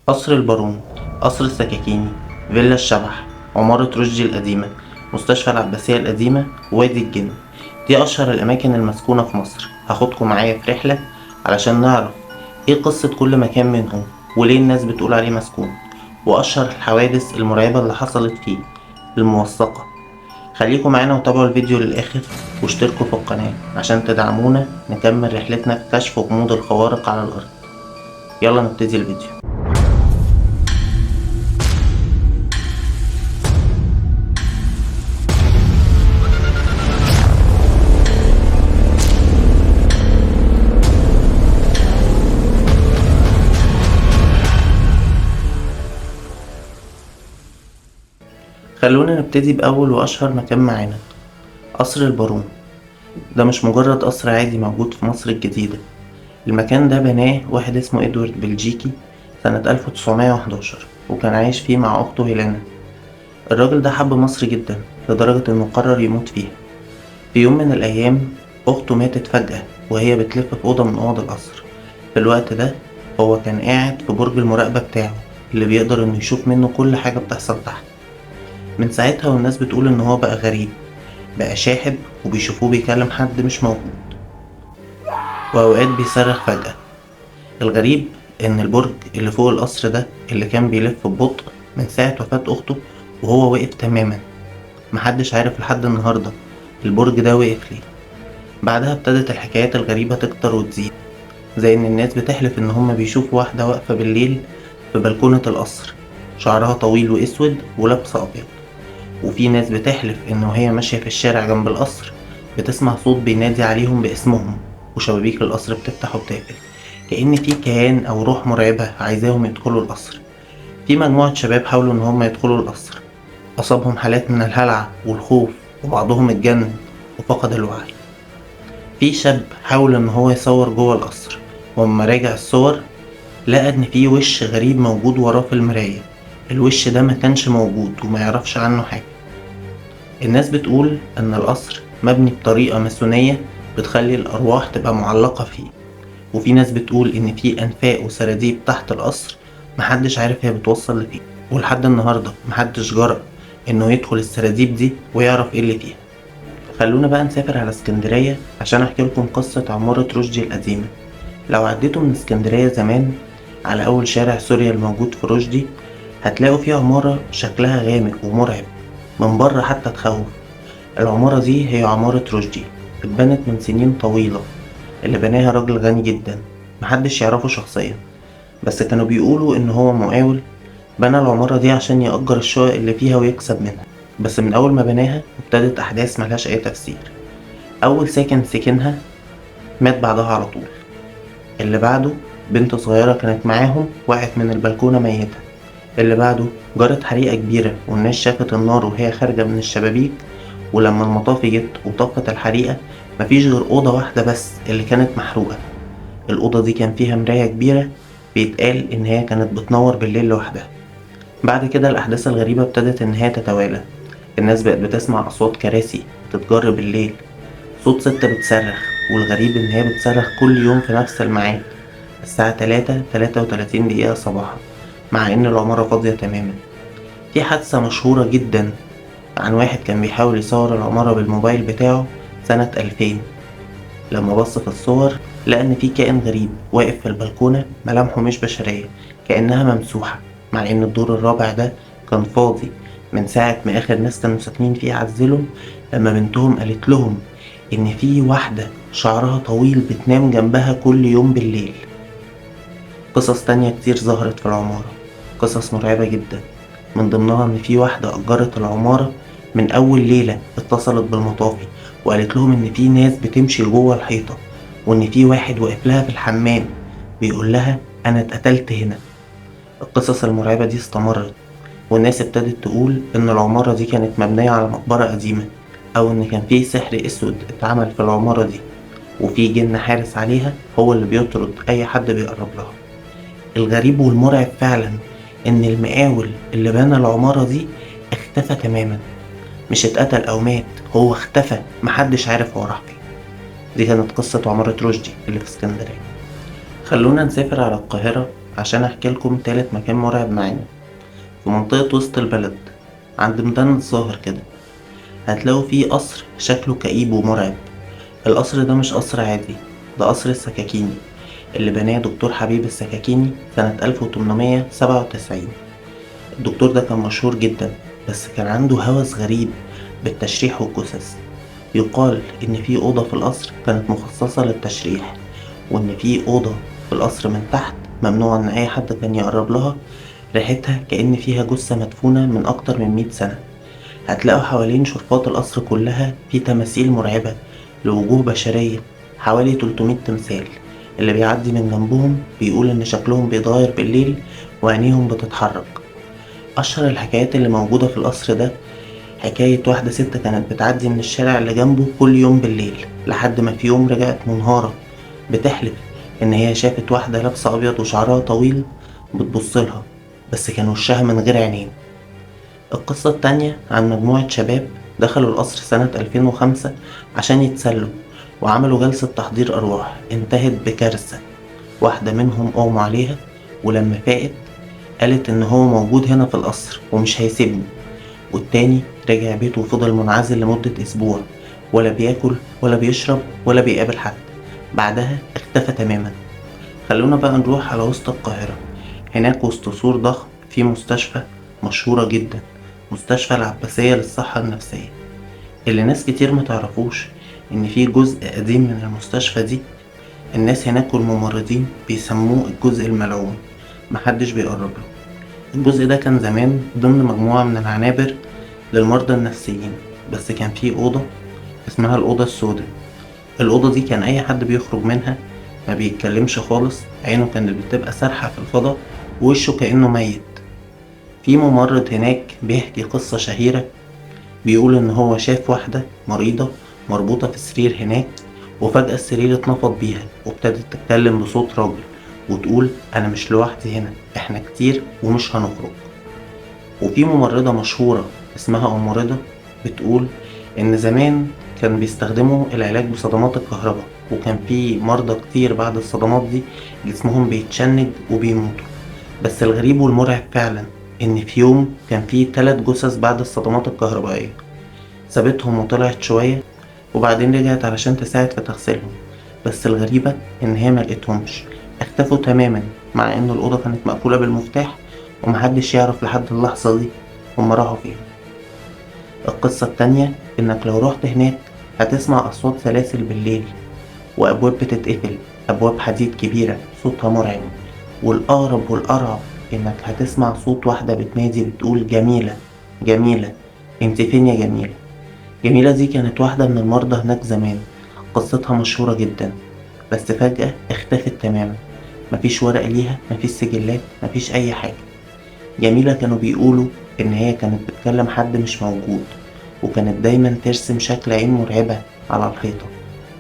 قصر البارون، قصر السكاكيني، فيلا الشبح، عمارة رشدي القديمة، مستشفى العباسية القديمة، وادي الجن. دي أشهر الأماكن المسكونة في مصر. هاخدكم معايا في رحلة علشان نعرف ايه قصة كل مكان منهم وليه الناس بتقول عليه مسكون، وأشهر الحوادث المرعبة اللي حصلت فيه الموثقة. خليكم معانا وتابعوا الفيديو للآخر واشتركوا في القناة عشان تدعمونا نكمل رحلتنا في كشف غموض الخوارق على الأرض. يلا نبتدي الفيديو. خلونا نبتدي بأول وأشهر مكان معانا، قصر البارون. ده مش مجرد قصر عادي موجود في مصر الجديدة. المكان ده بناه واحد اسمه إدوارد بلجيكي سنة 1911، وكان عايش فيه مع أخته هيلانا. الراجل ده حب مصر جدا لدرجة إنه قرر يموت فيها. في يوم من الأيام أخته ماتت فجأة وهي بتلف في أوضة من أوض القصر. في الوقت ده هو كان قاعد في برج المراقبة بتاعه اللي بيقدر إنه يشوف منه كل حاجة بتحصل تحت. من ساعتها والناس بتقول إن هو بقى غريب، بقى شاحب، وبيشوفوه بيكلم حد مش موجود، وأوقات بيصرخ فجأة. الغريب إن البرج اللي فوق القصر ده اللي كان بيلف ببطء من ساعة وفاة أخته وهو وقف تماما. محدش عارف لحد النهاردة البرج ده وقف ليه. بعدها ابتدت الحكايات الغريبة تكتر وتزيد، زي إن الناس بتحلف إن هما بيشوفوا واحدة واقفة بالليل في بلكونة القصر، شعرها طويل وأسود ولابسة أبيض. وفي ناس بتحلف إن وهي ماشية في الشارع جنب القصر بتسمع صوت بينادي عليهم باسمهم، وشبابيك القصر بتفتح وبتقفل كأن في كيان أو روح مرعبة عايزاهم يدخلوا القصر. في مجموعة شباب حاولوا إن هم يدخلوا القصر، أصابهم حالات من الهلع والخوف وبعضهم اتجنن وفقد الوعي. في شاب حاول إن هو يصور جوه القصر، وأما راجع الصور لقى إن في وش غريب موجود وراه في المراية. الوش ده ما كانش موجود وما يعرفش عنه حاجة. الناس بتقول إن القصر مبني بطريقة ماسونية بتخلي الأرواح تبقى معلقة فيه، وفي ناس بتقول إن في أنفاق وسراديب تحت القصر محدش عارف هي بتوصل لفين، ولحد النهاردة محدش جرأ إنه يدخل السراديب دي ويعرف إيه اللي فيها. خلونا بقى نسافر على اسكندرية عشان أحكي لكم قصة عمارة رشدي القديمة. لو عديتوا من اسكندرية زمان على أول شارع سوريا الموجود في رشدي هتلاقوا فيه عمارة شكلها غامق ومرعب من بره حتى تخوف. العمارة دي هي عمارة رشدي، اتبنت من سنين طويلة، اللي بناها راجل غني جدا محدش يعرفه شخصيا، بس كانوا بيقولوا ان هو مقاول بنى العمارة دي عشان يأجر الشقق اللي فيها ويكسب منها. بس من اول ما بناها ابتدت احداث ملهاش اي تفسير. اول ساكن سكنها مات بعدها على طول. اللي بعده بنت صغيرة كانت معاهم وقعت من البلكونة ميتة. اللي بعده جرت حريقة كبيرة والناس شافت النار وهي خارجة من الشبابيك، ولما المطافي جت وطفت الحريقة مفيش غير أوضة واحدة بس اللي كانت محروقة. الأوضة دي كان فيها مراية كبيرة بيتقال إن هي كانت بتنور بالليل لوحدها. بعد كده الأحداث الغريبة ابتدت إن هي تتوالى. الناس بقت بتسمع أصوات كراسي بتتجر بالليل، صوت ست بتصرخ، والغريب إن هي بتصرخ كل يوم في نفس الميعاد الساعة 3:33 صباحا، مع إن العمارة فاضية تماما. في حادثة مشهورة جدا عن واحد كان بيحاول يصور العمارة بالموبايل بتاعه سنة 2000. لما بص في الصور لقى إن في كائن غريب واقف في البلكونة، ملامحه مش بشرية كأنها ممسوحة، مع إن الدور الرابع ده كان فاضي من ساعة ما آخر ناس كانوا ساكنين فيه عزلهم، لما بنتهم قالت لهم إن في واحدة شعرها طويل بتنام جنبها كل يوم بالليل. قصص تانية كتير ظهرت في العمارة، قصص مرعبة جدا، من ضمنها إن في واحدة أجرت العمارة من أول ليلة اتصلت بالمطافي وقالت لهم إن في ناس بتمشي جوه الحيطة، وإن في واحد واقف لها في الحمام بيقول لها أنا اتقتلت هنا. القصص المرعبة دي استمرت، والناس ابتدت تقول إن العمارة دي كانت مبنية على مقبرة قديمة، أو إن كان في سحر أسود اتعمل في العمارة دي، وفي جن حارس عليها هو اللي بيطرد أي حد بيقرب لها. الغريب والمرعب فعلا إن المقاول اللي بنى العمارة دي اختفى تماما، مش اتقتل أو مات، هو اختفى محدش عارف هو راح فين. دي كانت قصة عمارة رشدي اللي في اسكندرية. خلونا نسافر على القاهرة عشان احكي لكم تالت مكان مرعب معانا في منطقة وسط البلد عند ميدان الظاهر كده. هتلاقوا فيه قصر شكله كئيب ومرعب. القصر ده مش قصر عادي، ده قصر السكاكيني اللي بناه دكتور حبيب السكاكيني سنة 1897. الدكتور ده كان مشهور جدا، بس كان عنده هوس غريب بالتشريح والجثث. يقال إن في أوضة في القصر كانت مخصصة للتشريح، وإن في أوضة في القصر من تحت ممنوع إن أي حد كان يقرب لها، ريحتها كأن فيها جثة مدفونة من أكتر من 100 سنة. هتلاقوا حوالين شرفات القصر كلها في تماثيل مرعبة لوجوه بشرية، حوالي 300 تمثال. اللي بيعدي من جنبهم بيقول إن شكلهم بيتغير بالليل وعينيهم بتتحرك. أشهر الحكايات اللي موجودة في القصر ده حكاية واحدة ست كانت بتعدي من الشارع اللي جنبه كل يوم بالليل، لحد ما في يوم رجعت منهارة بتحلف إن هي شافت واحدة لابسة أبيض وشعرها طويل بتبصلها، بس كان وشها من غير عينين. القصة التانية عن مجموعة شباب دخلوا القصر سنة 2005 عشان يتسلوا، وعملوا جلسة تحضير أرواح انتهت بكارثة. واحدة منهم أغمى عليها، ولما فاقت قالت إن هو موجود هنا في القصر ومش هيسيبني. والتاني رجع بيته وفضل منعزل لمدة أسبوع، ولا بياكل ولا بيشرب ولا بيقابل حد. بعدها اختفى تماما. خلونا بقى نروح على وسط القاهرة. هناك وسط سور ضخم في مستشفى مشهورة جدا، مستشفى العباسية للصحة النفسية. اللي ناس كتير ما تعرفوش إن في جزء قديم من المستشفى دي الناس هناك والممرضين بيسموه الجزء الملعون، محدش بيقرب له. الجزء ده كان زمان ضمن مجموعة من العنابر للمرضى النفسيين، بس كان في أوضة اسمها الأوضة السوداء. الأوضة دي كان أي حد بيخرج منها ما بيتكلمش خالص، عينه كانت بتبقى سارحة في الفضاء ووشه كأنه ميت. في ممرض هناك بيحكي قصة شهيرة، بيقول إن هو شاف واحدة مريضة مربوطة في سرير هناك، وفجأة السرير اتنفض بيها وابتدت تتكلم بصوت راجل وتقول أنا مش لوحدي هنا، إحنا كتير ومش هنخرج. وفي ممرضة مشهورة اسمها أم رضا بتقول إن زمان كان بيستخدموا العلاج بصدمات الكهرباء، وكان في مرضى كتير بعد الصدمات دي جسمهم بيتشنج وبيموتوا. بس الغريب والمرعب فعلا إن في يوم كان في 3 جثث بعد الصدمات الكهربائية، سابتهم وطلعت شوية وبعدين رجعت علشان تساعد في تغسيلهم، بس الغريبة إن هي ملقتهمش، اختفوا تماما، مع إن الأوضة كانت مقفولة بالمفتاح ومحدش يعرف لحد اللحظة دي هما راحوا فين. القصة التانية إنك لو رحت هناك هتسمع أصوات سلاسل بالليل وأبواب بتتقفل، أبواب حديد كبيرة صوتها مرعب. والأغرب والأرعب إنك هتسمع صوت واحدة بتنادي بتقول جميلة جميلة انت فين يا جميلة. جميلة دي كانت واحدة من المرضى هناك زمان، قصتها مشهورة جدا، بس فجأة اختفت تماما، مفيش ورق ليها، مفيش سجلات، مفيش أي حاجة. جميلة كانوا بيقولوا إن هي كانت بتكلم حد مش موجود، وكانت دايما ترسم شكل عين مرعبة على الحيطة،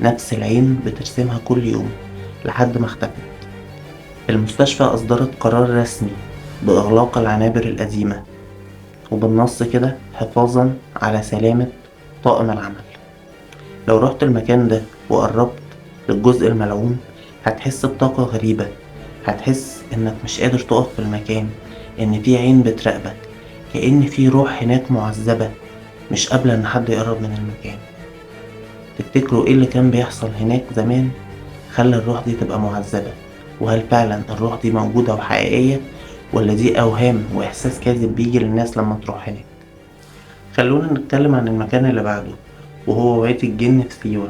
نفس العين بترسمها كل يوم لحد ما اختفت. المستشفى أصدرت قرار رسمي بإغلاق العنابر القديمة، وبالنص كده حفاظا على سلامة طاقم العمل. لو رحت المكان ده وقربت للجزء الملعون هتحس بطاقة غريبة، هتحس انك مش قادر تقف في المكان، ان في عين بتراقبك، كأن في روح هناك معذبة مش قابلة ان حد يقرب من المكان. تفتكروا ايه اللي كان بيحصل هناك زمان خلى الروح دي تبقى معذبة؟ وهل فعلا الروح دي موجودة وحقيقية، ولا دي أوهام وإحساس كاذب بيجي للناس لما تروح هناك؟ خلونا نتكلم عن المكان اللي بعده، وهو وادي الجن في سيوة،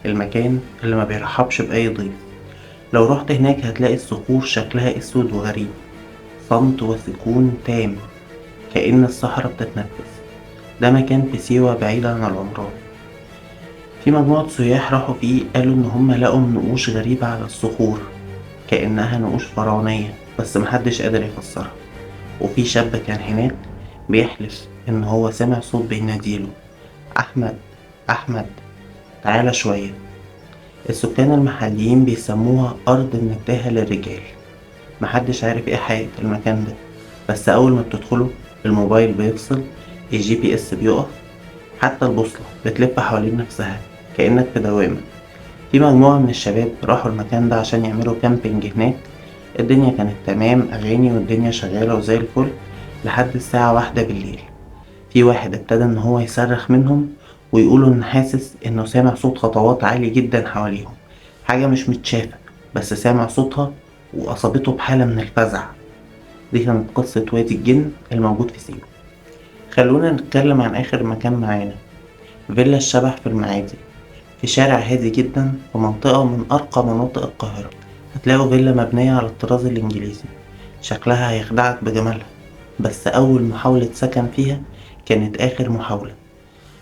المكان اللي ما بيرحبش بأي ضيف. لو رحت هناك هتلاقي الصخور شكلها أسود وغريب، صمت وسكون تام، كأن الصحراء بتتنفس. ده مكان في سيوة بعيد عن العمران. في مجموعة سياح راحوا فيه قالوا إن هم لقوا نقوش غريبة على الصخور كأنها نقوش فرعونية، بس محدش قادر يفسرها. وفي شاب كان هناك بيحلف إن هو سمع صوت بيناديله أحمد أحمد تعالى شوية. السكان المحليين بيسموها أرض النتاهة للرجال. محدش عارف إيه حقيقة المكان ده، بس أول ما بتدخله الموبايل بيفصل، ال GPS بيقف، حتى البوصلة بتلف حوالين نفسها كأنك في دوامة. في مجموعة من الشباب راحوا المكان ده عشان يعملوا camping هناك. الدنيا كانت تمام، أغاني والدنيا شغالة وزي الفل، لحد الساعة 1 بالليل. في واحد ابتدى إن هو يصرخ منهم ويقولوا إن حاسس إنه سامع صوت خطوات عالي جدا حواليهم، حاجة مش متشافة بس سامع صوتها، وأصابته بحالة من الفزع. دي كانت قصة وادي الجن الموجود في سيوة. خلونا نتكلم عن آخر مكان معانا، فيلا الشبح في المعادي، في شارع هادي جدا في منطقة من أرقى مناطق القاهرة. هتلاقوا فيلا مبنية على الطراز الإنجليزي، شكلها هيخدعك بجمالها، بس أول محاولة سكن فيها كانت آخر محاولة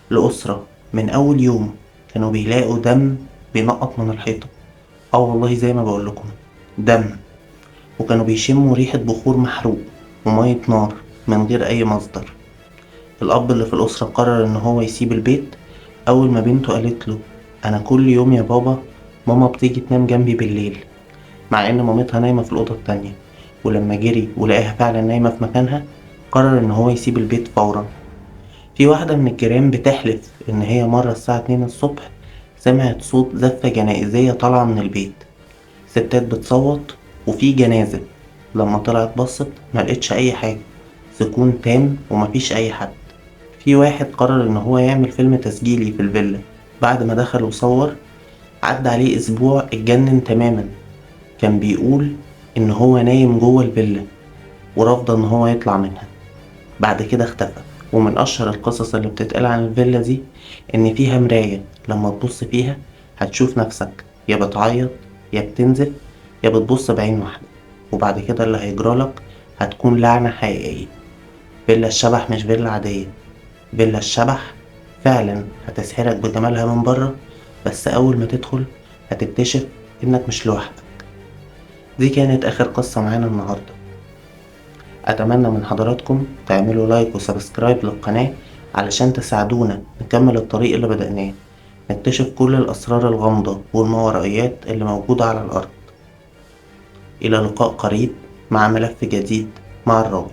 لأسرة. من أول يوم كانوا بيلاقوا دم بينقط من الحيطة، والله زي ما بقولكم دم، وكانوا بيشموا ريحة بخور محروق ومية نار من غير أي مصدر. الأب اللي في الأسرة قرر إن هو يسيب البيت أول ما بنته قالت له أنا كل يوم يا بابا ماما بتيجي تنام جنبي بالليل، مع إن مامتها نايمة في الأوضة التانية. ولما جري ولقاها فعلا نايمة في مكانها قرر إن هو يسيب البيت فورا. في واحدة من الجيران بتحلف إن هي مرة الساعة 2 الصبح سمعت صوت زفة جنائزية طالعة من البيت، ستات بتصوت وفي جنازة. لما طلعت بصت ملقتش أي حاجة، سكون تام ومفيش أي حد. في واحد قرر إن هو يعمل فيلم تسجيلي في الفيلا. بعد ما دخل وصور عدى عليه أسبوع اتجنن تماما، كان بيقول إن هو نايم جوه الفيلا ورافض إن هو يطلع منها. بعد كده اختفى. ومن أشهر القصص اللي بتتقال عن الفيلا دي إن فيها مراية لما تبص فيها هتشوف نفسك يا بتعيط يا بتنزف يا بتبص بعين واحدة، وبعد كده اللي هيجرالك هتكون لعنة حقيقية. فيلا الشبح مش فيلا عادية، فيلا الشبح فعلا هتسحرك بجمالها من بره، بس أول ما تدخل هتكتشف إنك مش لوحدك. دي كانت آخر قصة معانا النهاردة. أتمنى من حضراتكم تعملوا like و subscribe للقناة علشان تساعدونا نكمل الطريق اللي بدأناه، نكتشف كل الأسرار الغامضة والماورائيات اللي موجودة على الأرض. إلى لقاء قريب مع ملف جديد مع الراوي.